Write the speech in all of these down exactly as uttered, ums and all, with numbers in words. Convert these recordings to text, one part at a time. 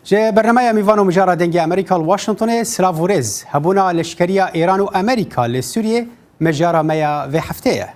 Ji bernameya Mîvan û Mijara Dengê Amerîka li Washingtonê, silav û rêz. Hebûna leşkeriya Êran û Amerîka li Sûriyê mijara me ya vê heftê ye.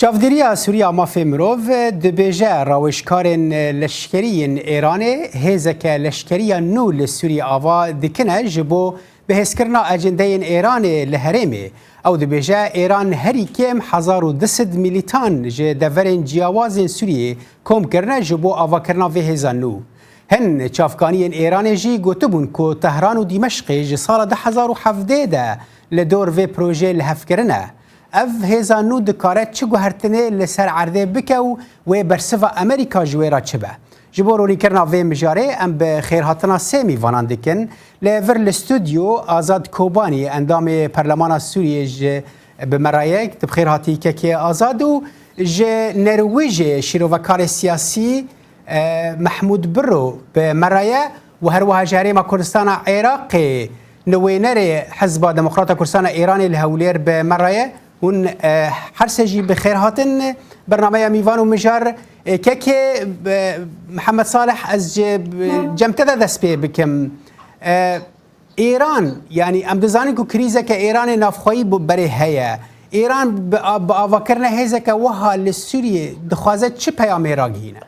Çavdêriya Sûriya Mafê Mirov dibêje, rawêjkarên leşkerî yên Êranê hêzeke leşkerî ya nû li Sûriyê ava dikine ji bo bihêzkirina ecendeyên Êranê li herêmê. Ew dibêje, Êran herî kêm hezar û du sed milîtan ji deverên ciyawaz ên Sûriyê kom kirine ji bo avakirina vê hêza nû. Hin çavkaniyên Êranê jî gotibûn ku Tehran û Dîmeşqê ji sala du hezar û hevdeh de li dor vê projeyê li hev kirine. Ev hêza nû dikare çi guhertinê li ser erdê bike û wê bersiva Amerîka ji wê re çi be? Ji bo ronîkirina vê mijarê em bi xêrhatina sê mîvanan dikin. Li vir li stûdyo Azad Kobanî, endamê Perlemana Sûriyê ji bi me re ye. Tu bi xêr hatî kekê Azad û ji Nerwîjê şîrovekarê siyasî, e, Mehmûd Biro bi me re ye û her wiha ji Herêma Kurdistana Iraqê nivînerê Hizba Demokrata Kurdistana Îranê li Hewlêr bi me re ye. Hûn, e, her sê jî bi xêr hatin bernameya Mîvan û Mijar. E, kekê, e, Mihemed Salih, ez ji, e, cem te de dest pê bikim. E, Îran, yanî em dizanin ku krîzeke Îranê navxweyî bi berê heye. Îran bi a-, bi avakirina hêzeke wiha li Sûriyê dixwaze çi peyamê ragihîne?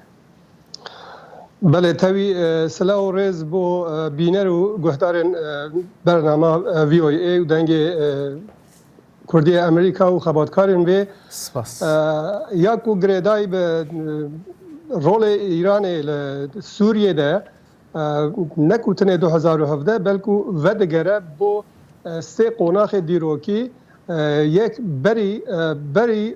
Belê, tevî, e, silav û rêz bo, e, bîner û guhdarên, e, bernama, e, V O A û dengê, e, Kurdiyê Amerîka û xebatkarên vê. Spas. E, ya ku girêdayî bi, e, rolê Îranê li Sûriyê de, e, ne ku tenê du hezar û hevdeh, belku vedigere bo, e, sê qonaxê dîrokî, e, yek berî, e, berî,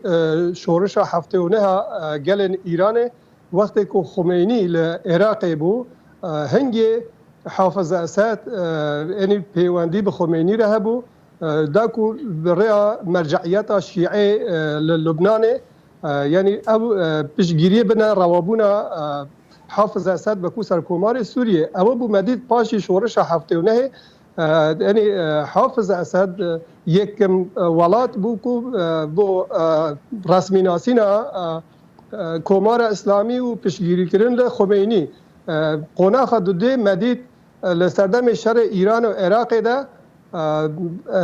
e, şorişa heftê û neha, e, gelên Îranê, wextê ku Xumeynî li Iraqê bû, e, hingê Hafiz Esed, e, enî pêwendî bi Xumeynî re hebû, e, da ku bi rêya merceiyeta Şîê, e, li Lubnanê, e, yanî ew, e, piştgiriyê bine rewabûna, e, Hafiz Esed wekû serkomarê Sûriyê. Ew bû me dît paşî şorişa heftê û nehê, e, yanî, e, Hafiz Esed, e, yekim, e, welat bû ku, e, bo, e, resmînasîna, e, e, Komara Îslamî û piştgirîkirin li Xumeynî. E, qonaxa dudê me dît, e, li serdemê şerê Îran û Iraqê de, e, e,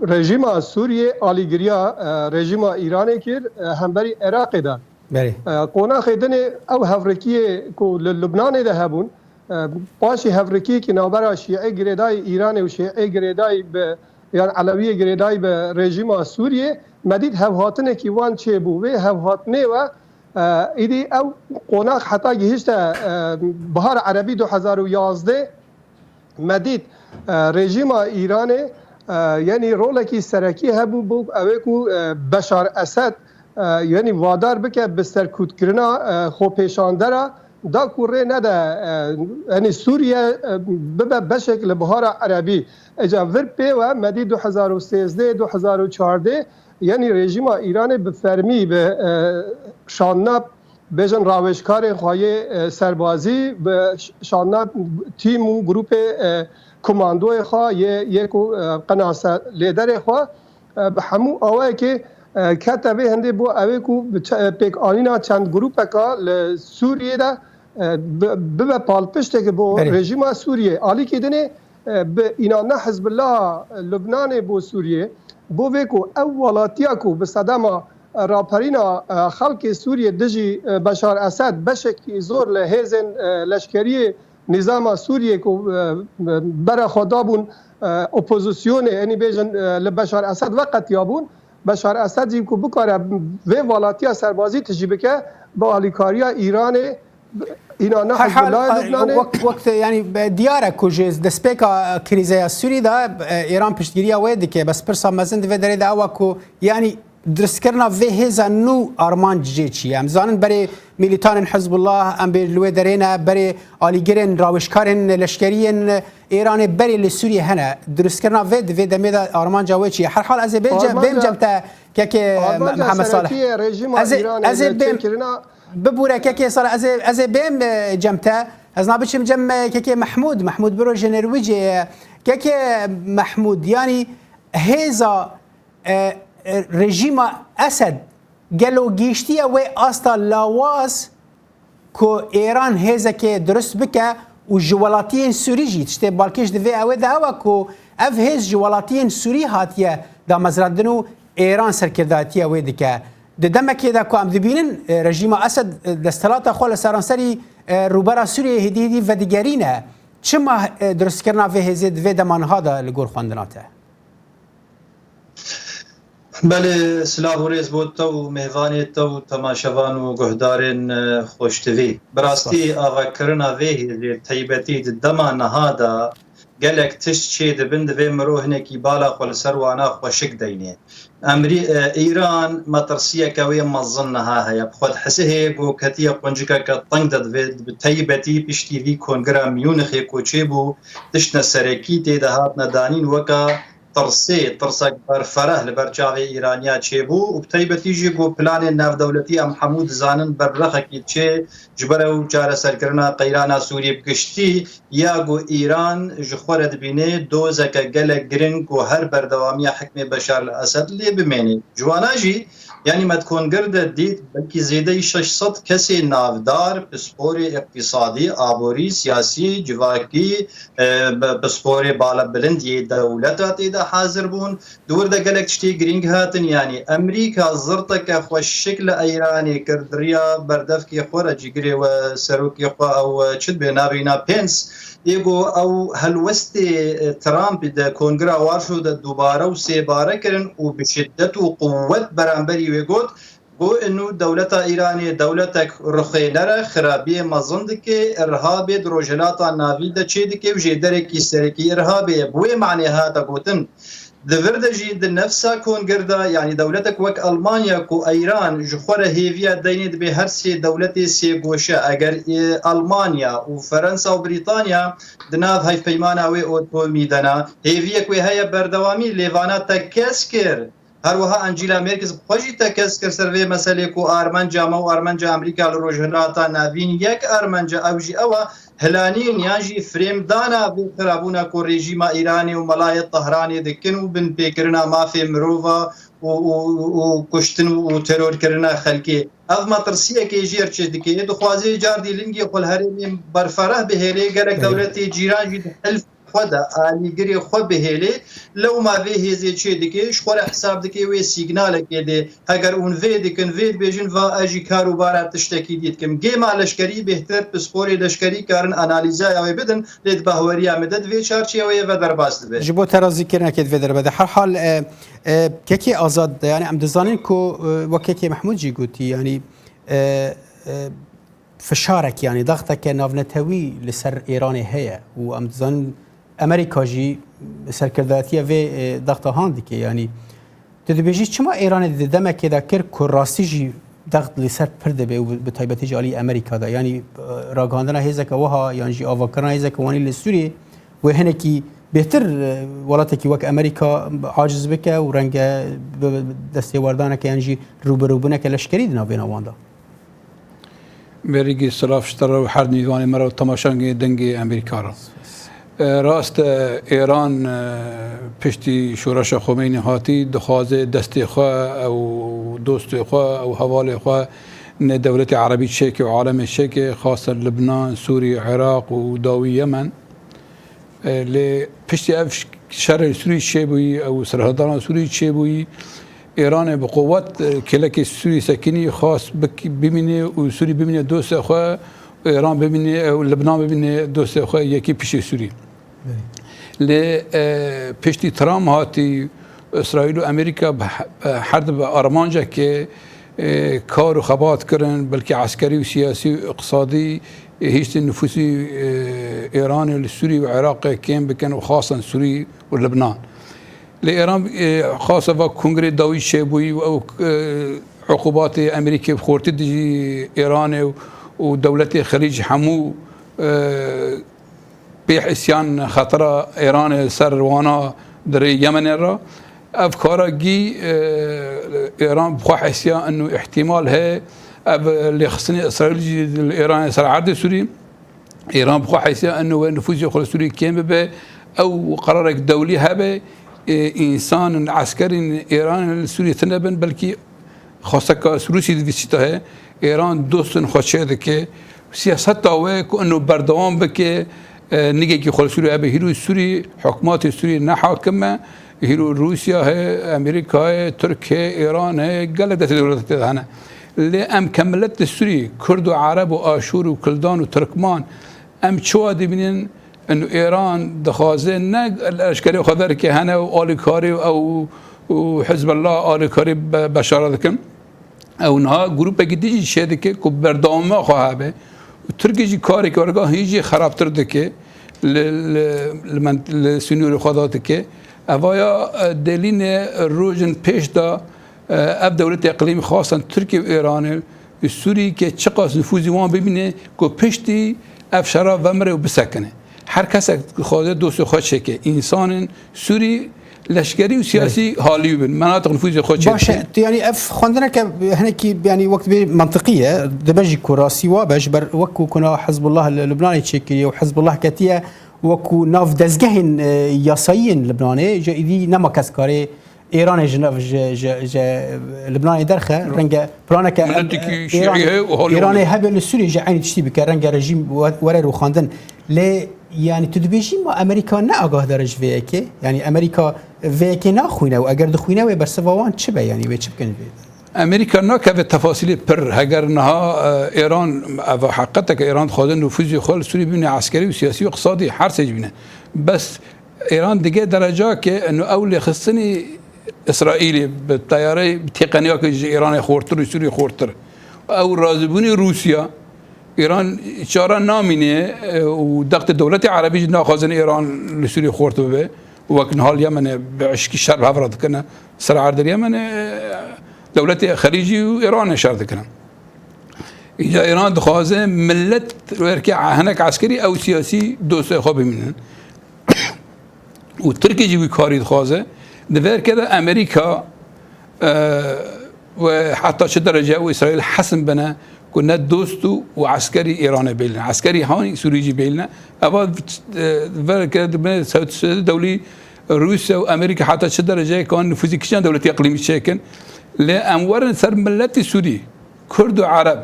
rejîma Sûriyê alîgiriya, e, rejîma Îranê kir, e, hemberî Iraqê de. Belê. E, qonaxê dinê ew hevrikiyê ku li Lubnanê de hebûn, e, paşî hevrikiyekî navbera Şîê girêdayî Îranê û Şîê girêdayî bi, yan Elewiyê girêdayî bi rejîma Sûriyê, me dît hevhatinekî wan çêbû. Vê hevhatinê we, e, îdî ew qonax heta gihişte, e, Bihara Erebî du hezar û yazdeh, me dît, e, rejîma Îranê, e, yanî rolekî serekî hebû, bû ew ê ku, e, Beşar Esed, e, yanî vadar bike bi serkûtkirina, e, xwepêşandera, da ku rê nede, e, yanî Sûriye, e, bibe beşek li Bihara Erebî. Eca vir pê we me dît du hezar û sêzdeh, du hezar û çardeh, yanî rejîma Îranê bi fermî bi, e, şandina bêjin rawêjkarên xwe yê, e, serbazî, bi ş-, şandina tîm û grûpê, e, komandoyê xwe yê, yê ku, e, qenase lêderê xwe, e, bi hemû awayekê, e, kete vê hindê bo ew ê ku bi çe-, e, pêkanîna çend grûpeka li Sûriyê de, e, bi-, bibe palpişteke bo Belê. rejîma Sûriyê. Alîkî dinê, e, bi înanna Hizbullah Lubnanê bo Sûriyê, bo vê ku ew welatiya ku bi sedema raperîna, e, xelkê Sûriyê dijî, e, Beşar Esed beşekî zor li hêzên, e, leşkeriyê nîzama Sûriyê ku, e, bera xwe dabûn, e, opozisyonê, enî bêjin, e, li Beşar Esed veqetiyabûn. Beşar Esed jî ku bikare vê welatiya serbazî tijî bike, bi alîkariya Îranê, bi, îna ne Her hal, Hizbullah e, Lubnanê. wek, wek te, yanî, e, diyar e ku ji destpêka krîzeya Sûrî de, e, Îran piştgiriya wê dike. Bes pirsa mezin di vê derê de ew e ku, yanî, Dirustkirina vê hêza nû armanc jê çi ye? Em zanin berê milîtanên Hizbullah, em bê li wê derê ne, berê alîgirên rawêjkarên leşkerî yên Îranê berê li Sûriyê hene. Dirustkirina vê di vê demê de armanca wê çi ye? Herhal ez ê bêm cem, bêm cem te kekê Mihemed Salih. Ez ê, ez ê bêm, bibûre kekê Salih, ez ê, ez ê bêm, e, cem te. Ez nabiçim cem, e, kekê Mehmûd. Mehmûd biro ji Nêrwîcê ye. Kekê Mehmûd, yanî hêza, e, e, rejîma Esed gelo gihîştiye wê asta lawaz ku Êran hêzekê dirust bike û ji welatiyên Sûrî jî tiştê balkêş di vê ew ê de ew e ku ev hêz ji welatiyên Sûrî hatiye damezrandin û Êran serkirdatiya wê dike. Di demekê de ku em dibînin, e, rejîma Esed, e, desthilata xwe li seranserî, e, rûbera Sûriyeyê hêdî hêdî vedigerîne. Çima, e, dirustkirina vê hêzê di vê dema niha de li gor xwendina te? Belê, silav û rêz bo te û mêvanê te û temaşevan û guhdarên, e, xweştivî. Bi rastî, avakirina vê hêzê, taybetî di dema niha de, gelek tişt çê dibin, divê mirov hinekî bala xwe li ser wana xweşik deynê. Emrî-, e, Îran metirsiyeke wê mezin niha heye. Bi xwe dihesihê ku ketiye quncikeke teng de, divê bi taybetî piştî vî kongira Mûnixê ku çêbû, tiştine serekî tê de hatine danîn, weke tirsê, tirsek berfereh li ber çavê Îraniya çêbû û bi taybetî jî ku planên navdewletî em hemû dizanin berfirehekî diçê ji ber ew çareserkirina qeyrana Sûriyê bi giştî ya ku Îran ji xwe re dibîne dozeke gelek giring ku her berdewamiya hikmê Beşar el Esed lê bimêne. Ji wana jî, yanî me di kongir de dît, belkî zêdeyî şeş sed kesê navdar, pisporê îqtîsadî, aborî, siyasî, civakî, e, bi, pisporê balabilindiyê dewleta tê de hazir bûn. Di wir de gelek tiştê girîng hatin, yanî Amerîka zirteke xweşik li Îranê kir, di riya berdevkê xwe re, cîgirê we, serokê xwe, ew, e, çi dibe navê wî na, Pence, ê ku ew helwestê, e, Trump di kongira Warşo de dubare û sêbare kirin û bi şiddet û quwwet beramberî wê got, got, inu dewleta Îranê dewletek rixwêner e, xirabiyê mezin dike, irhabê di Rojhilata Navîn de çêdike û jêderekî serekî irhabê ye. Bi wê manê hate gotin. Di vir de jî di nefsa kongir de, yanî dewletek wek Almanya ku Îran ji xwe re hêviya deynê dibe her sê dewletê sê goşe, eger, e, Almanya û Ferensa û Brîtanya di nav hevpeymana wê otomî de ne, hêviyek wê heye berdewamî, lê vana tekez kir. Her wiha Angela Merkel bi xwe jî tekez kir ser vê meselê ku armanca me û armanca Amerîka li Rojhilata Navîn yek armanca ew jî ew e, hilanîn yan jî firêmdana vê xirabûna ku rejîma Îranê û melayê Tehranê dikin û binpêkirina mafê mirova û, û, û kuştin û terorkirina xelkê. Ev metirsiyekê jêr çêdike. Dixwaze cardî lingê xwe li herêmên berfereh bihêle, gelek dewletê cîran jî di hilf xwe de, alîgirê xwe bihêlê, lewma vê hêzê çê dike, ji xwe re hesab dike, wê sîgnalekê dê. Heger hûn vê dikin, vê dibêjin, va ez jî kar û bara tiştekî dî dikim. Gêma leşkerî bêhtir, pisporê leşkerî karin analîzaya wê bidin, lê di bahweriya min de di vê çarçiyeweyê ve derbas dibe. Ji bo terazîkirinekê di vê derbe de. Herhal, e, e, kekê Azad, yani em dizanin ku, e, wek kekê Mehmûd jî gotî, yani, e, e, fişarek, yanî daxteke navnetewî li ser Îranê heye û em dizanin Amerîka jî serkirdatiya vê, e, daxta han dike. Yanî tu dibêjî çima Îranê di demekê de kir ku rastî jî daxt li ser pir dibe û bi, bi taybetî jî alî Amerîka de. Yanî, e, ragihandina hêzeke wiha yan jî avakirina hêzeke wanî li Sûriyê wê hinekî bêhtir, e, welatekî wek Amerîka aciz bike û renge bi destêwerdaneke yan jî rûbirûbûneke leşkerî di navbêna wan de. Berîgî silav ji te re û her mîvanê me re û temaşangê Dengê Amerîka re. E, rast e, Êran, e, piştî şoreşa Xomeynî hatî, dixwaze destê xwe ew dostê xwe ew hevalê xwe nê dewletê erebî çêke û alemê çêke, xasen Libnan, Sûrî, Iraq û dawî Yemen. E, lê piştî ev ş-, şerê Sûrî çêbûyî, ew serhildana Sûrî çêbûyî, Îranê bi quwet, e, kêlekê Sûrî sekinî, xwest bik-, bimîne û Sûrî bimîne dostê xwe, Îran bimîne, ew Libnan bimîne dostê xwe yekî piştî Sûrî. Lê, e, piştî Trump hatî, Îsraîl û Amerîka bi he-, bi her du bi armancekê, e, kar û xebat kirin, belkî eskerî û siyasî û iqtisadî, e, hiştin nifûsî, e, Îranê li Sûrî û Iraqê kêm bikin û xasen Sûrî û Libnan. Lê Êran, e, xasa va kongrê dawî çêbûyî û ew, e, uqubatê Amerîkê bi xortî dijî Êranê û, û dewletê Xelîc hemû, e, pê hisiyan xetera Êranê ser wana di rê Yemenê re. Ev kara gî, e, Êran bi xwe hisiya inu îhtimal heye ev lêxistinê Îsraîl jî li Êranê ser erdê Sûrî. Îran bi xwe hesiya eno wê nifûzê xwe li Sûriyê kêm bibe, ew qerarek dewlî hebe, e, însanên eskerên Îranê li Sûriyê tune bin, belkî xwesteka Rûsî di vî sîta heye. Îran dostên xwe çê dike. Siyaseta wê ku eno berdewam bike, e, nigekî xwe li Sûriyê hebe. Hîro Sûrî, hikûmetê Sûrî ne hakim e. Hîro Rûsya heye, Amerîka heye, Tirk heye, Îran heye, gelek destê dewletê tê de hene. Lê em ke milet li Sûrî, Kurd û Ereb û Aşûr û Kildan û Tirkman, em çawa dibînin, ino Îran dixwaze ne leşkerê xwe verke hene û alîkarî ew û Hizbullah alîkarî be-, beşara dikin. Ew niha grûpekî din jî çê dike ku berdewamiya xwe hebe. Û Tirkî jî kareke werga hîn jî xerabtir dike. Li, li, li men-, li sînorê xwe de dike. Evaya, e, delîne rojin pêş de, e, ev dewletê iqlîmî xwestin Tirkiye û Îranê, Sûrî ke çiqas nifûzî wan bibîne ku piştî ev şera vemire û bisekine. Her kesek dixwaze dostê xwe çêke. Însanên Sûrî leşkerî û siyasî halî bin. Menatiq nifûzê xwe çêdikin. Baş e, tu, yanî ev xwendineke hinekî, yanî wek dibê mantiqî ye. Dibe jî ku rastî wa be, ji ber wek ku kuna Hizbullah li Lubnanê çêkiriye û Hizbullah ketiye wek ku nav dezgehên, e, yasayî yên Lubnanê, ji îdî nema kes karê Îranê ji nav, ji, ji, ji Lubnanê derxe, renge planeke em, Miletekî e, şîî Îran-, heye û halî Îranê heye. Hebe li Sûriyê jî eynî tiştî bike, renge rejîm we-, were rûxandin. Lê, yanî tu dibêjî ma Amerîka ne agah dare ji vê yekê? Yanî Amerîka vê yekê naxwîne û eger dixwîne wê bersiva wan çi be? Yanî wê çi bikin vê? Amerîka nakeve tefasîlê pir. Heger niha, e, Îran, ev heqeteke Îran dixwaze nifûzê xwe li Sûriyê bibîne eskerî û siyasî û iqtisadî her sê jî bîne. Bes Îran dige dereca ke eno ew lêxistinî Îsraîlê bi teyareyê, bi têqeniyakê ji Îranê xortir û Sûriyê xortir. Ew razîbûnê Rûsya, Îran çare namîne, e, û dextê dewletê erebî jî naxwazin Îran li Sûriyê xort bibe. Wek niha li Yemenê bi eşkî şer bi hev re dikine. Ser erdê Yemenê, e, dewletê Xelîcî û Îranê şer dikine. Îca Îran dixwaze milet werke hinek eskerî ew siyasî dostê xwe bimînin. Û Tirkiye jî wî karî dixwaze. Di vê yekê de Amerîka, e, we heta çi derece û Îsraîl hesin bine ku ne dost û, û eskerî Îranê bêline. Eskerî hanî Sûrî jî bêline. Eva, e, di vê yekê de dibine sewt-, sewt-, dewlî Rûsya û Amerîka heta çi derece kan nifûzî kişan dewletî iqlîmî çêkin. Lê em werin ser miletî Sûrî, Kurd û Ereb.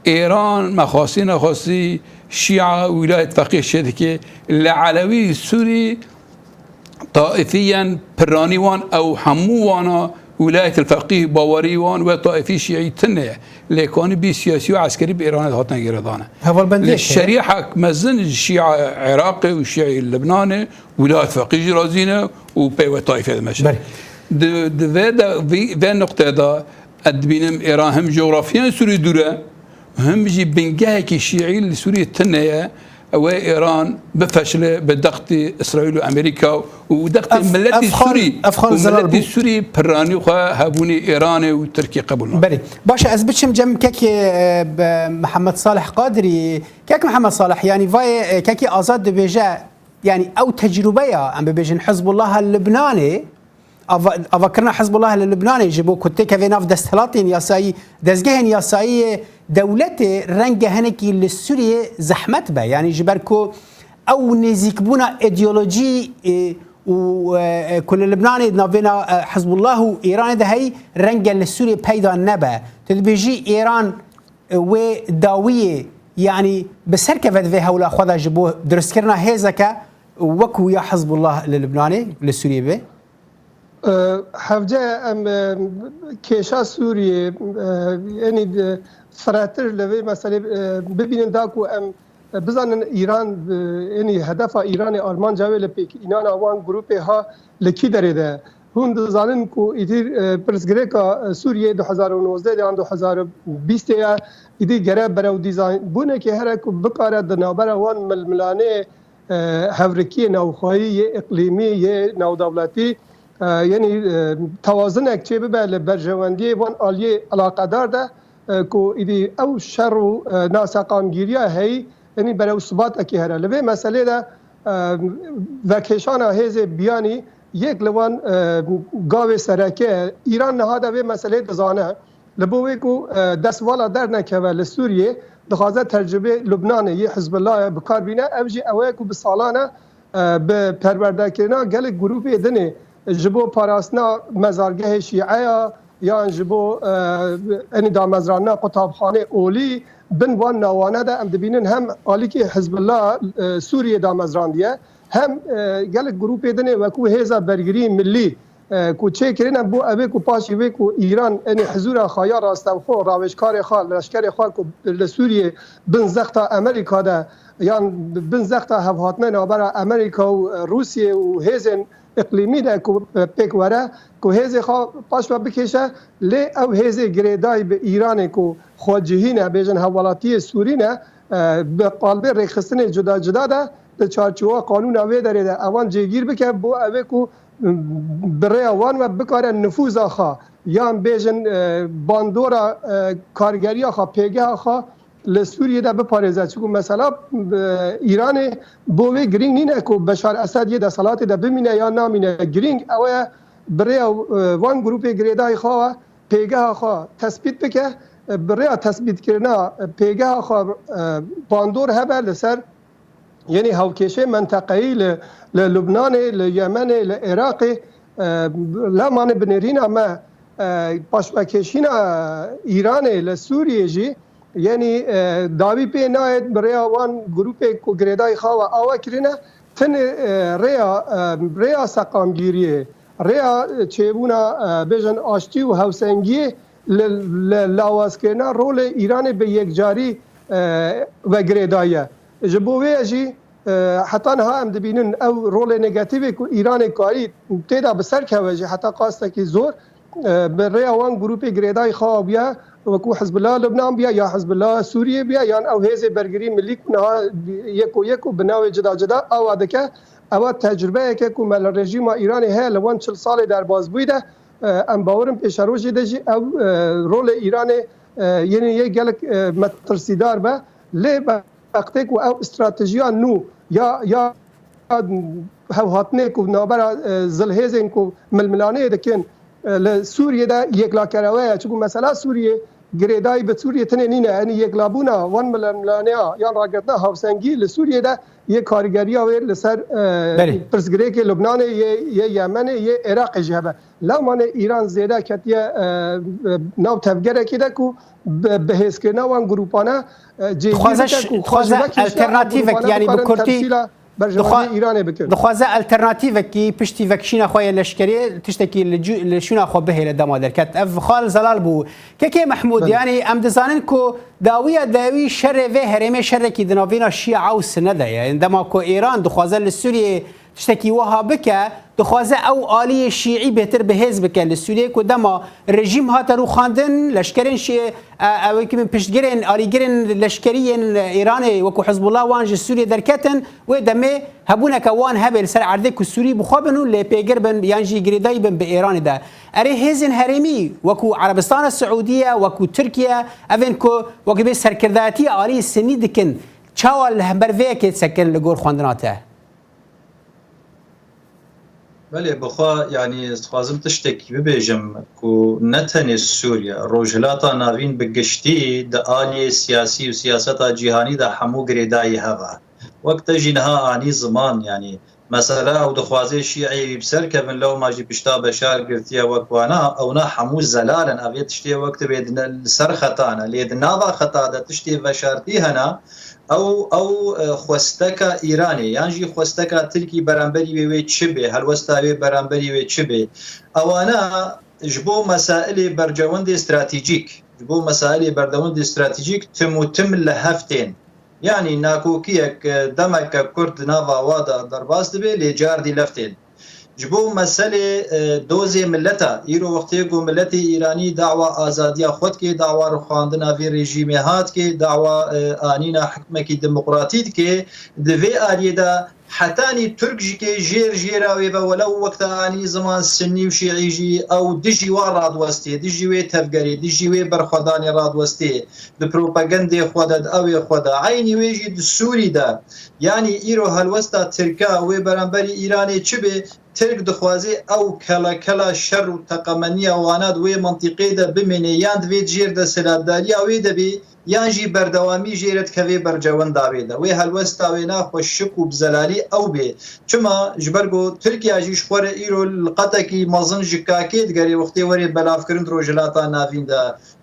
Îran me xwestî nexwestî Şîa Wîlayet Feqîh çêdike. Li Elewî Sûrî taîfî yên piranî wan ew hemû wana Wîlayetil Feqîh bawerî wan we taîfî şîî tune ye. Lê kanî bî siyasî û eskerî bi Îranê hatine girêdane. Hevalbendiyek Lê heye. Şerîhek mezin ji Şîa Iraqê û Şîa Libnanê Wîlayet Feqîh jî razî ne û pey we taîfê dimeşe. Belê. Di, di vê de, vî, vê nuqtê de ez dibînim Îran him cografiyên Sûrî dûr e, him jî bingehekî şîî li Sûriyê tune ye. Ew ê Îran bifeşile bi dextê Îsraîl û Amerîka û dextê Ev, miletî ev xal, Sûrî ev xal û Zelal miletî bû. Sûrî piranî xwe hebûnê Îranê û Tirkiyê qebûl nake. Belê. Baş e, ez biçim cem kekê, e, be-, Mihemed Salih Qadirî. Kek Mihemed Salih, yanî vayê, e, kekê Azad dibêje, yanî ew tecrûbeya, em bibêjin Hizbullah Libnanê, ava-, avakirina Hizbullah li Libnanê ji bo ku têkeve nav desthilatên yasayî, dezgehên yasayî yê dewletê renge hinekî li Sûriyê zehmet be. Yanî ji ber ku ew nêzîkbûna îdeolojî, e, û, e, e, ku li Libnanê di navbêna, e, Hizbullah û Îranê de heyî renge li Sûriyê peyda nebe. Tu dibêjî Îran, e, wê dawiyê, yanî bi ser keve di vê hewla xwe de ji bo dirustkirina hêzeke wekû ya Hizbullah li Libnanê, li Sûriyê be? E, hevce em, e, kêşa Sûriyê, e, yanî, e, firehtir li vê meselê, e, bibînin, da ku em, e, bizanin Îran, e, yanî hedefa Îranê armanca wê li pêkînana wan grûpê ha li kî derê de. Hûn dizanin ku îtî, e, pirsgirêka, e, Sûriyê du hezar û nozdeh de yan du hezar û bîst de ye, îdî gere berew dîzaynbûnekê here ku bikare di navbera wan milmilanê e, hevrikiyê navxweyî, yê îqlîmî, yê navdewletî, e, yenî, e, tewazinek çê bibe li berjewendiyê van aliyê eleqedar de, e, ku îdî ew şer û, e, naseqamgîriya heyî, yenî berew sibatekî here. Li vê meselê de, e, vekêşana hêzê biyanî yek li wan, e, gavê sereke ye. Îran niha de vê meselê dizane. Li bo wê ku, e, destvala dernekeve li Sûriyê, dixwaze tecrûbê Lubnanê yê Hizbullahê bi kar bîne. Ev jî ew e ku bi salan e, e, bi perwerdekirina gelek grûpê dinê ji bo parastina mezargehê Şîeya yan ji bo, e, enî damezrandina qutabxanê olî, bin wan nawane de em dibînin hem alîkî Hizbullah, e, Sûriyê damezrandiye, hem, e, gelek grûpê dinê wekû Hêza Bergirî Millî, e, ku çêkirine bo evê ku paşî vê ku Îran enê hizûra xwe ya rastevxwe, ravêjkarê xwe, leşkerê xwe ku li Sûriyê bin zexta Amerîka de yan bin zexta hevhatine navbera Amerîka û, e, Rûsiyê û hêzên îqlîmî de ku, e, pêk were, ku hêzê xwe paş ve bikêşe, lê ew hêzê girêdayî bi Îranê ku xwecihî ne, bêjin hevwelatiyê Sûrî ne, e, bi qalbê rêxistinê cuda cuda de di çarçowa qanûna wê derê de ewan cêgîr bike, bo evê ku bi rêya wan ve bikare nifûza xwe yan bêjin, e, bandora, e, kargeriya xwe, pêgeha xwe li Sûriyê de biparêze. Çiku mesela, e, Îranê bo wê girîng nîne ku Beşar Esed yê desthilatê de bimîne yan namîne. Girîng ew e bi rêya, e, van grûpê girêdayî xwe ve pêgeha xwe tespît bike, e, bi rêya tespîtkirina, e, pêgeha xwe, e, bandor hebe li ser yenî hewkêşê menteqeyî li, li Lubnanê, li Yemenê, li Iraqê, e, lemanê binêrîna me, e, paşvekêşîna Îranê li Sûriyê jî, yenî, e, dawî pê nayê bi rêya wan grûpê ku girêdayî xwe ve awe kirine, tenê, e, rêya, e, rêya seqamgîriyê, rêya çêbûna, e, bêjin aştî û hewsengiyê li, li lawazkirina rolê Îranê bi yekcarî, e, ve girêdayî ye. Ji bo wê jî, e, heta niha em dibînin ew rolê negatîfê ku Îranê karî tê de bi ser keve jî heta qastekî zor, e, bi rêya wan grûpê girêdayî xwe awiye, wekû Hizbullah Lubnan biya, ya Hizbullah Sûriyê biya, yan ew hêzê bergirî milî ku niha yeko yeko bi navê cida cida awa dike. Ewa tecrubeyeke ku me li rejîma Îranê heye li wan çil salê derbazbûyî de, e, em bawer in pêşerojê de jî ew, e, rolê Îranê, e, yenê yê gelek, e, metirsîdar be. Lê be, wextê ku ew stratejiya nû ya, ya hevhatinê ku navbera, e, zilhêzên ku milmilanê dikin, e, li Sûriyê de yeklakerewe ye. Çiku mesela Sûriyê girêdayî bi Sûriyê tenê nîne. Enî yeklabûna wan milmilaneya yan ragirtina hawsengî li Sûriyê de yê karîgeriya wê li ser, e, Belê. pirsgirêkê Lubnanê, yê, yê Yemenê, yê Iraqê jî hebe. Lewmanê Îran zêde ketiye, e, e, nav tevgerekê de ku bi, bihêzkirina wan grûpane, e, cêgîr Dixwaze bike ş-, ku dixwaze xwe ji vekişa ev alternatîvek, grûpane yanî bi bikarin kurtî temsîla berjewendiyê dixwa-, Îranê bikin. Dixwaze alternatîvekî piştî vekişîna xwe yê leşkerî tiştekî li cu-, li şûna xwe bihêle dema derket. Ev xal zelal bû. Kekê Mehmûd, Belê. yanî em dizanin ku dawiya dawî şerê vê herêmê şerekî di navîna Şîa û Sine de ye. Dema ku Îran dixwaze li Sûriyê tiştekî wiha bike, dixwaze ew aliyê şîî bêtir bi hêz bike li Sûriyê, ku dema rejîm hate rûxandin, leşkerên şî-, e, ew ê ku piştgirên, alîgirên leşkerî yên Îranê wekû Hizbullah wan ji Sûriyê derketin, wê demê hebûneke wan hebe li ser erdê ku Sûrî bi xwe bin û lê pêgir bin yan jî girêdayî bin bi Îranê de. Erê hêzên herêmî wekû Erebistana Siûdiye, wekû Tirkiye, evên ku wekî bê serkirdayetî alî Sinî dikin, çawa li hember vê yekê disekirin li gor xwendina te? Belê, bi xwe, yanî, ez dixwazim tiştekî bibêjim ku ne tenê Sûriye, Rojhilata Navîn bi giştî di aliyê siyasî û siyaseta cîhanî de hemû girêdayî heve. Wek te jî niha anî ziman, yanî, mesela ew dixwaze Şîeyê wî bi ser kevin, lewma jî pişta Beşar girtiye wek wana, ewna hemû zelal in. Ev yê tiştê wek tu bê di ne-, li ser xeta ne. Lê di nava xeta de tiştê veşartî hene, Ew, ew, e, xwesteka Îranê yan jî xwesteka Tirkî beramberî wê, wê çi bê, helwesta wê beramberî wê çi bê? Ewana ji bo mesailê bercewendê stratejîk, ji bo mesailê berdewendê stratejîk tim û tim li hev tên. Yanî nakokiyek, e, demeke kurt di nava wa de derbas dibe, lê cardî lev tên. Ji bo meselê, e, dozê mileta, îro wextê ku miletê Îranî dawa azadiya xwe dike, dawa rixandina vê rejîmê hat dike, dawa, e, anîna hikmekî demokratî dike, di vê aliyê de Hetanî Tirk jî kê jêr jêra wê ve welew wek te anî ziman Sinnî û Şîî jî ew dijî wa radiwestê, dijî wê tevgerê, dijî wê berxwedanê radiwestê, di propagandê xwe de, di ewê xwe de. Eynî wê jî di Sûrî de. Yanî îro helwesta Tirka wê beramberî Îranê çi bê? Tirk dixwaze ew kelekela şer û teqemeniya wana di wê mintîqê de bimêne yan divê di jêr desthilatdariya wê de bê, yan jî berdewamî jê re dikeve bercewenda wê de. Wê helwesta wê na xweşik û bi zelalî ew bê. Çima? Ji ber ku Tirkiye jî ji xwe re îro li qetekî mezin ji kakê digere wextê were belavkirin di Rojhilata Navîn de.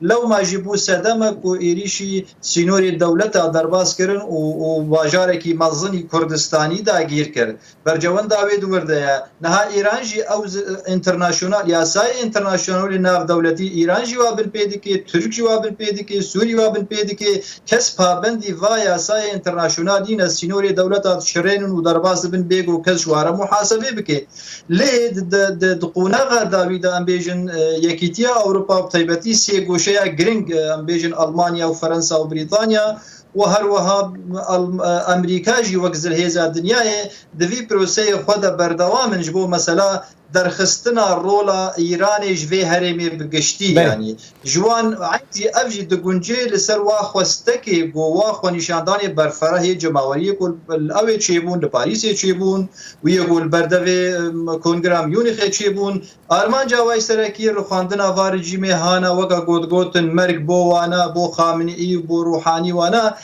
Lewma jî bû sedeme ku êrîşî sînorê dewleta derbas kirin û, û bajarekî mezinî Kurdistanî dagîr kir. Bercewenda wê di wir de ye. Niha Îran jî ew zi-, internasyonal, yasayê internasyonalê navdewletî Îran jî wa bin pê dike, Tirk jî wa bin pê dike, Sûrî wa bin pê dike. Kes pabendî va yasayê internasyonal nîne, sînorê dewleta dişirênin û derbas dibin bê ku kes ji wa re muhasebê bike. Lê di, di, di, di qonaxa dawî de em bêjin, e, Yekîtiya Ewropa bi taybetî sê goşeya giring, e, em bêjin Almanya û Fransa û Brîtanya û her wiha Al-, e, Amerîka jî wek zilhêza dinyayê di vî proseyê xwe de berdewam in ji bo mesela derxistina rola Îranê ji vê herêmê bi giştî. Belê. Yanî ji wan eynî ev jî digunce li ser wa xwestekê ku wa xwenîşandanê berferehê cemaweriyê ku li ew ê çêbûn, li Parîsê çêbûn û yê ku li berdevê, em, Kongra Munîxê çêbûn. Armanca wê serekî rixwandina va rejîmê hana weke ku digotin merg bo wana, bo Xameneî û bo Ruhanî wana.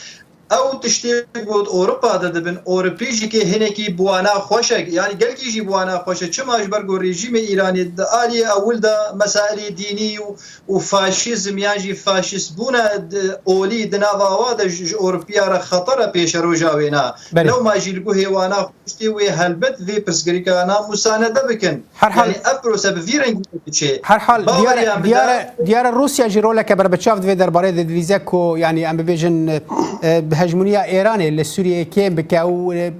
Ew tiştê ku di Ewropa de dibin, Ewropî jî kê hinekî bi wana xweş e, yanî gelkî jî bi wana xweş e. Çima? Ji ber ku rejîmê Îranê di aliyê ewil de mesailê dînî û, û faşîzm yan jî faşîstbûna di olî di nava wa de ji, ji Ewropiya re xeter e pêşeroja wêna. Belê. Lewma jî li guhê wana xweştê wê helbet vê pirsgirêkana musanede bikin. Her hal Yanî ev prose bi vî rengî diçe. Her hal diyar e, Baweriya min diyar de e, diyar e Rûsya jî roleke berbiçav divê derbarê de dilîze ku, yanî em bibêjin, e, e, hejmûniya Êranê li Sûriyeyê kêm bike û, e,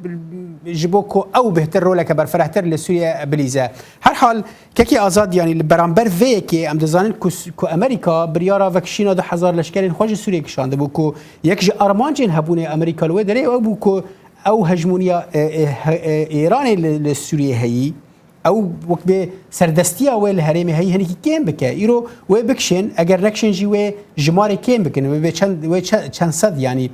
ji bo ku ew bêhtir roleke berfirehtir li Sûriye bilîze. Her hal, kekî Azad, yanî li beramber vê yekê em dizanin ku s-, ku Amerîka biryara vekişîna du hezar leşkerên xwe ji Sûriyê kişandibû ku yek ji armancên hebûnê Amerîka li wê derê ew bû ku ew hejmûniya, e, e, he-, e, Êranê li, li Sûriyê heyî. Ew wek bê serdestiya wê li herêmê heyî hinekî kêm bike. Îro wê bikişên, eger nekişên jî wê jimarê kêm bikin, wê bê çend, wê çe-, çend sed yanî.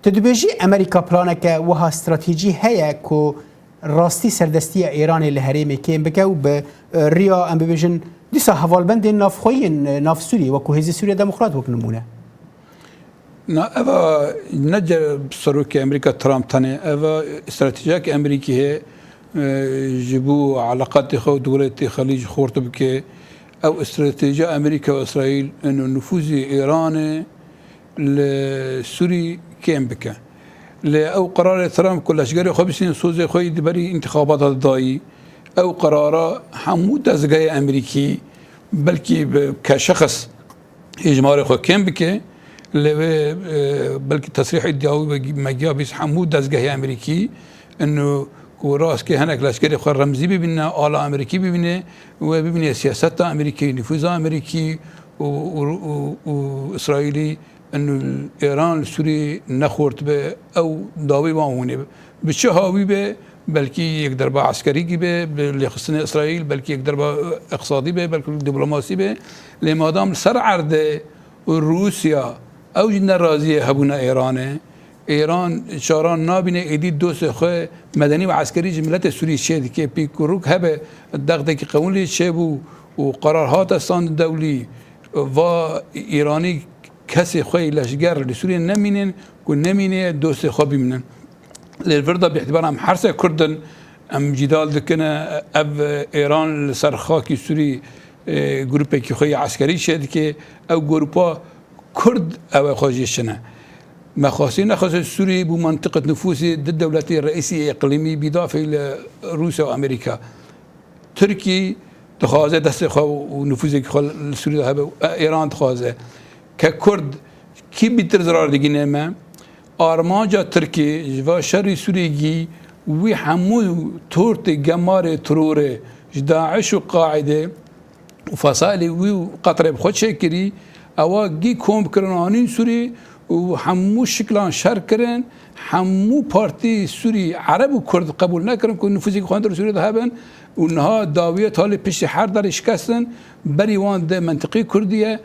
Tu dibêjî Amerîka planeke wiha stratejî heye ku rastî serdestiya Êranê li herêmê kêm bike û bi, e, riya, em bibêjin, dîsa hevalbendên navxweyî yên, e, nav Sûriyê, wekû Hêzê Sûriya Demokrat wek nimûne? Na, eva ne ce serokê Amerîka Trump tenê, eva stratejiyek Amerîkî heye, e, ji bo eleqatê xwe û dewletê Xelîc xort bike. Ew stratejiya Amerîka û Îsraîl, ino nufûzê Îranê li Sûrî kêm bike. Lê ew qerarê Trump ku leşgerê xwe bisînin sozê xwe yî di berî întixabata de dayî, ew qerara hemû dezgehê Amerîkî belkî bi ke şexs hêjmarê xwe kêm bike, lê wê, e, belkî tesrîh îddiawî be, me giya bîst hemû dezgehê Amerîkî, ino ku rast ke hinek leşkerê xwe remzî bibîne, ala Amerîkî bibîne, wê bibîne siyaseta Amerîkî, nifûza Amerîkî û, û, û, û Îsraîlî, ino Îran li Sûrî nexort be, ew dawî wan hûnê be. Bi çi hawî be, belkî yek derba eskerîkî be, bi lêxistinê Îsraîl, belkî yek derba iqtisadî be, belkî diplomasî be. Lê madam li ser erdê Rûsya, ew jî neraziyê hebûna Îranê. Îran çaran nabîne êdî dostê xwe medenî û eskerî ji miletê Sûrî çê dike. Pîkuruk hebe, dextekî qewûn lê çêbû û qerar hate standin dewlî. Va Îranî kesê xwe yê leşger li Sûriyê nemînin, ku nemîne dostê xwe bimînin. Lê li vir de bi îtîbara em her sê Kurd in, em cîdal dikin, ev Êran li ser xakî Sûrî, e, grûpekî xwe yê eskerî çêdike, ew grûpa Kurd ew ê xwe jê çine. Me xwestî nexwestî Sûrî bû mentiqet nifûsî di dewletê reîsî îqlîmî bîdafê li Rûsya û Amerîka. Tirkî dixwaze destê xwe û nifûzekî xwe li Sûrî de hebe û Îran dixwaze. Ke Kurd kî bîtir zirar digîne me, armanca Tirkî ji va şerî Sûrî gî wî hemû tortê gemarê terorê ji DAIŞ û Qaîdê û fesailê wî û Qeterê bi xwe çêkirî, ewa gî kom kirin anîn Sûrî û hemû şiklan şer kirin, hemû partî Sûrî, Ereb û Kurd qebûl nekirin ku nifûzekî xwe li Sûriyê de hebin û niha dawiya talê piştî her derê şikestin, berî wan di mentiqê Kurdî ye,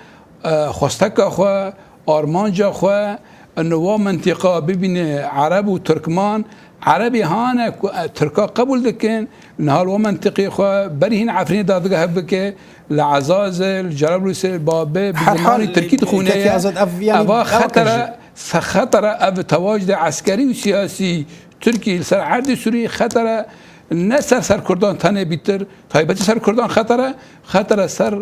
e, xwesteka xwe, armanca xwe, ino wa mentiqa bibîne Ereb û Tirkman, Erebê hane ku, e, Tirka qebûl dikin, niha li wa mentiqê xwe berî hîn Efrînê dadgehe bike, li Ezazê, li Cerablûsê, li Babê, bi Her zimanî hal, Tirkî dixwîne kekê ye. Azad, ev, yanî, Eva ew xetere, qirêj e. Se xetere ev tewacdê eskerî û siyasî Tirkî li ser erdê Sûriyê xetere ne ser ser Kurdan tenê bîtir, taybetî ser Kurdan xetere, xetere ser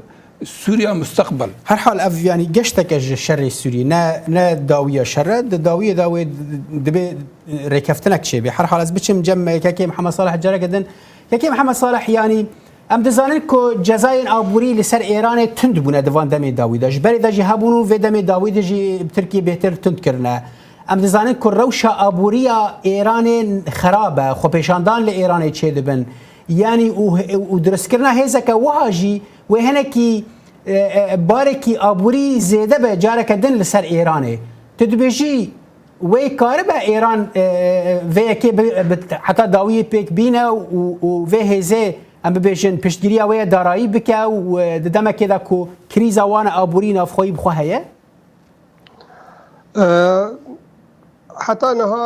Sûriya musteqbel. Her hal ev, yanî, geşteke ji şerê Sûriyê, ne, ne dawiya şer e. Di dawiyê de wê dibê rêkeftinek çêbê. Her hal ez biçim cem kekê Mihemed Salih careke din. Kekê Mihemed Salih, yanî, em dizanin ku cezayên aborî li ser Êranê tund bûne di van demê dawî de. Ji berê de jî hebûn û vê demê dawî de jî Tirkiye bêhtir tund kirine. Em dizanin ku rewşa aboriya Êranê xerab e, xwepêşandan li Êranê çêdibin. Yanî û, û dirustkirina hêzeke wiha jî wê hinekî, e, e, barekî aborî zêde be careke din li ser Êranê. Tu dibêjî wê karibe Êran, e, e, vê yekê bi, bi, heta dawiyê pêk bîne û, û vê hêzê, em bibêjin, piştgiriya wê ye darayî bike û, e, di demekê de ku krîza wan aborî navxweyî bi xwe heye? E, heta niha,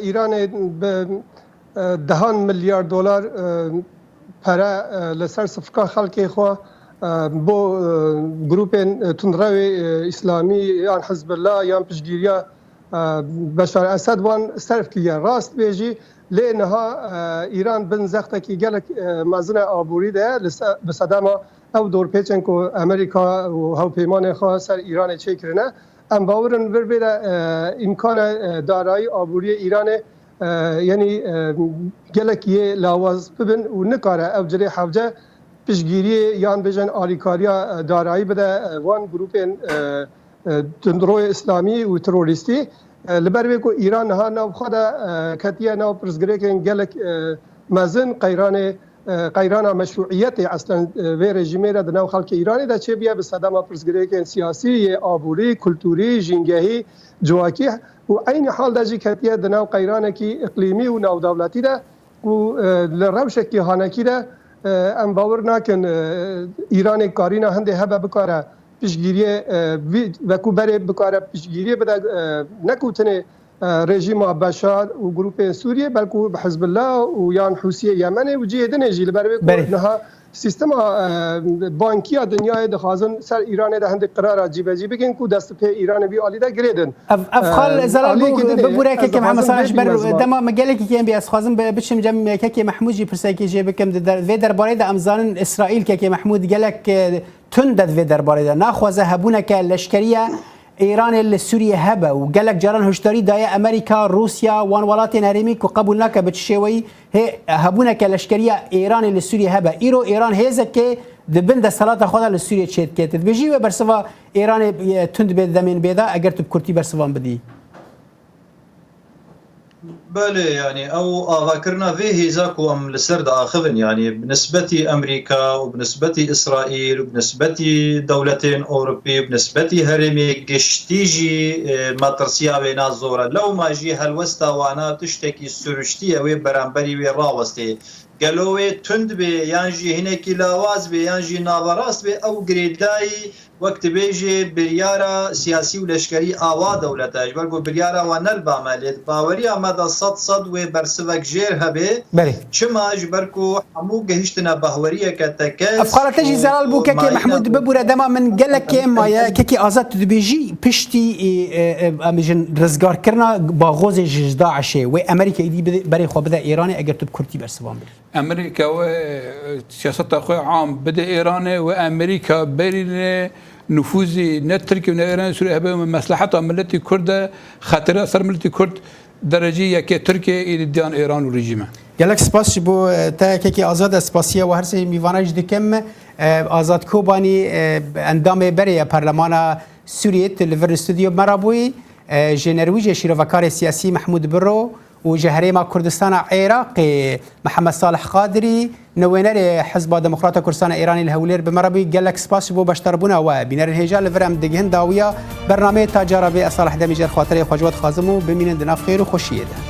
e, Îranê bi, e, dehan milyar dolar, e, pere, e, li ser sifika xelkê xwe, e, bo, e, grûpên, e, tundrewê, e, îslamî yan Hizbullah yan piştgiriya, e, Beşar Esed wan serf kiriye. Rast bê jî, lê niha, e, Îran bin zextekî gelek, e, mezin e aborî de ye. Li se-, bi sedema ew dorpêçên ku Amerîka û hewpeymanên xwe ser Îranê çêkirine, em bawer in vir vê re, e, îmkana, e, darayî aboriyê Îranê, e, yanî, e, gelek yê lawaz bibin û nikare ew cilê hewce piştgiriyê yan bêjin alîkariya, e, darayî bide, e, wan grûpên, e, e, tundroyê îslamî û terorîstî. E, li ber vê ku Îran niha nav xwe de, e, ketiye nav pirsgirêkên gelek, e, mezin, qeyranê, e, qeyrana meşrûiyetê eslen, e, vê rejîmê de di nav xelkê Îranê de çêbûye, bi sedema pirsgirêkên siyasî, yê aborî, kulturî, jîngehî, civakî û eynî hal de jî ketiye di nav qeyranekî îqlîmî û navdewletî de. Û, e, li rewşekî hanekî de, e, em bawer nakin, e, Îranê karîna hindê hebe bikare piştgiriyê, e, vî, veku berê bikare piştgiriyê bide, e, ne ku tenê, e, rejîma Beşar û grûpên Sûriyê, belku bi Hizbullah û yan Hûsiyê Yemenê û cihê dinê jî, li ber wê ku Berê. niha sîstema, e, bankiya dinyayê dixwazin ser Îranê de hindek qirara cîbecî bikin ku dest pê Îranê vî alî de girêdin. Ev, ev xal Em, Zelal aliyekî bû, dinê, bibûre ez kekê Mehemûd dixwazim Salih ji ber bêjim ez dema min gelekî kêm bî ez xwazim bi-, biçim cem kekê Mehmûd jî pirsekê jê bikim di der-, vê derbarê de em zanin Îsraîl kekê Mehmûd gelek, e, tund e di vê derbarê de. Naxwaze hebûneke leşkerî ye Îranê li Sûriyê hebe û gelek caran hişdarî daye Amerîka, Rûsya, wan welatên herêmî ku qebûl nake bi çi şêweyî hê hebûneke leşkerî ya Îranê li Sûriyê hebe. Îro Îran hêzekê di bin desthilata xwe de li Sûriyê çêdike. Tu dibêjî wê bersiva Îranê, e, tund bê di demên bê de, eger tu bi kurtî bersivan bidî. Belê, yanî ew avakirina vê hêza ku em li ser diaxivin, yanî bi nisbetî Amerîka û bi nisbetî Îsraîl û bi nisbetî dewletên Ewropî û bi nisbetî herêmê giştî jî, e, metirsiya wêna zor e. Lewma jî helwesta wana tiştekî siruştî ye wê beramberî wê rawestê. Gelo wê tund bê, yan jî hinekî lawaz bê, yan jî naverast bê, ew girêdayî, wek dibêjê, biryara siyasî û leşkerî awa dewlete. Ji ber ku biryara wan ne li ba me, lê di baweriya me de sed sed wê bersivek jêr hebê. Belê. Çima? Ji ber ku hemû gehiştine bahweriyeke teke Ev xala te jî û, zelal bû, û kekê mayîna Mehmûd, bibûre dema min gelek kêm maye, kekê Azad, tu dibêjî piştî, e, e, e, em bêjin rizgarkirina baxozê ji DAIŞê, wê Amerîka êdî bide, berê xwe bide Îranê eger tu bi kurtî bersivan bidî. Amerîka wê, e, siyaseta xwe am bide Îranê, wê Amerîka berîne nufûzî ne Tirkiye û ne Îranê Sûriyê hebe, mesleheta miletî Kurd e, xetira ser miletî Kurd derecî yekê Tirkiye ê di diyan Îran û rejîm e. Gelek spas ji bo, e, te kekê Azad, ez spasiya we her sê mîvana jî dikim. E, Azad Kobanî, e, endamê berê ye Parlemana Sûriyê, tu li vir stûdyo me re bûyî. E, ji Nerwîjê şîrovekarê siyasî Mehmûd Biro Û ji herêma Kurdistana Iraqê Mihemed Salih Qadirî, nûnerê Hizba Demokrata Kurdistana Îranê li Hewlêr bi me re bû. Gelek spas ji bo beşdarbûna we. Bînerên hêja li vir em digihin dawiya bernameyê. Ta cara vê ez Salih Demî jêr xatirê xwe ji we dixwazim û bimînin di nav xêr û xweşiyê de.